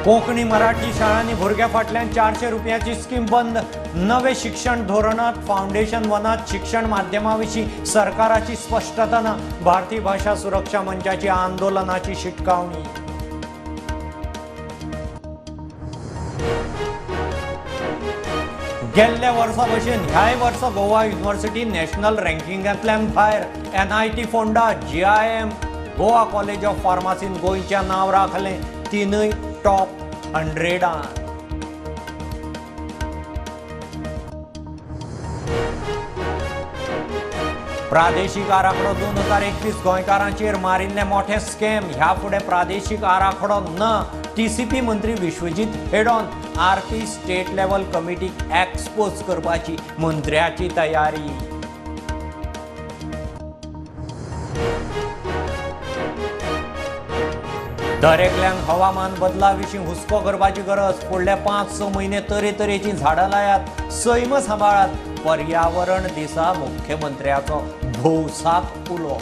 कोंकणी मराठी शाळांनी भुरग्यां फाटल्यान 400 रुपयांची स्कीम बंद. नवे शिक्षण धोरणात फाउंडेशन वनात शिक्षण माध्यमा विशीं सरकाराची स्पश्टता ना. भारतीय भाषा सुरक्षा मंचाची आंदोलनाची शिटकावणी. गेल्ल्या वर्सा भशेन ह्याय वर्सा गोवा युनिव्हर्सिटी नॅशनल रँकिंगांतल्यान भायर. NIT Ponda, GIM, Goa college of फार्मासीन गोंयचें नांव राखलें. तिनूय टॉप 100. प्रादेशीक आराखडो 2021 गोंयकारांचेर मारिल्ले मोठे स्कॅम. ह्या फुडें प्रादेशीक आराखडो ना. टीसीपी मंत्री विश्वजीत हेडॉन आरपी स्टेट लेव्हल कमिटीक एक्सपोज करपाची मंत्र्याची तयारी. दरेकल्यान हवामान बदला विशीं हुस्को करपाची गरज. फुडले 5-6 म्हयने तरेतरेचीं झाडां लायात, सैम सांबाळात. पर्यावरण दिसा मुख्यमंत्र्याचो भौसाक उलो.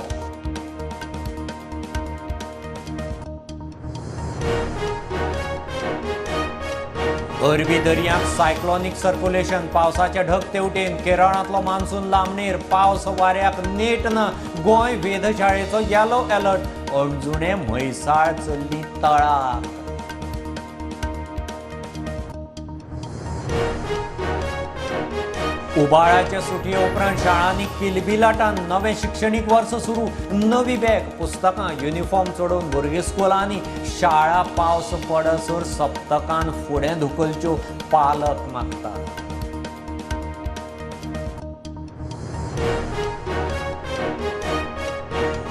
अरबी दर्यांत सायक्लॉनिक सर्क्युलेशन, पावसाचे ढग तेवटेन. केरळांतलो मान्सून लांबणेर, पावस वाऱ्याक नेट ना. गोंय वेधशाळेचो येलो अलर्ट. अणजुणे म्हैसाळ चल्ली तळाक. उबाळाचे सुटये उपरांत शाळांनी किलबिलाटान नवें शिक्षणीक वर्स सुरू. नवी बॅग, पुस्तकां, युनिफॉर्म चडोवन भुरगीं स्कुलांनी. शाळा पावस पडसर सप्तकान फुडें धुकलच्यो पालक मागतात.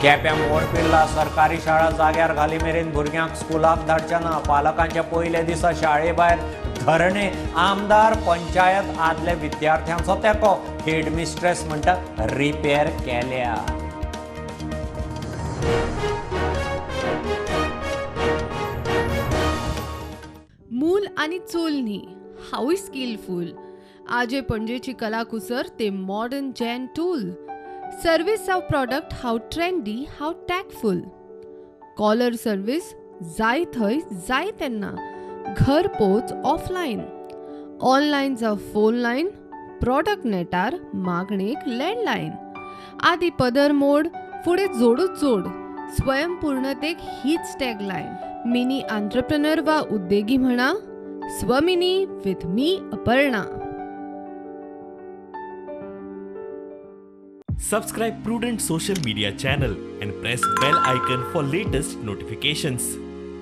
केप्यां मोडपिल्ला सरकारी शाळा जाग्यार घाली मेरेन भुरग्यांक स्कुलाक धाडचे ना. पालकांच्या पयल्या दिसा शाळे भायर धरणे. आमदार, पंचायत आदल्या विद्यार्थ्यांचो तेंको. हेडमिस्ट्रेस म्हणटा रिपेर केल्या. मूल आनी चूल न्ही, हांवूय स्किलफूल. आजे पणजेची कलाकुसर ते मॉडर्न जॅन टूल. सर्वीस जावं प्रॉडक्ट हांव ट्रेंडी, हांव टॅकफूल. कॉलर सर्वीस जाय थंय जाय तेन्ना, घर पोच ऑफलायन. ऑनलायन जावं फोन लायन, प्रॉडक्ट नेटार मागणेक लँडलायन. आदी पदर मोड, फुडें जोडूच जोड. स्वयंपूर्णतेक हीच टॅगलायन. मिनी आंत्रप्रनर वा उद्देगी म्हणा, Swamini with me Aparna. Subscribe Prudent Social Media channel and press bell icon for latest notifications.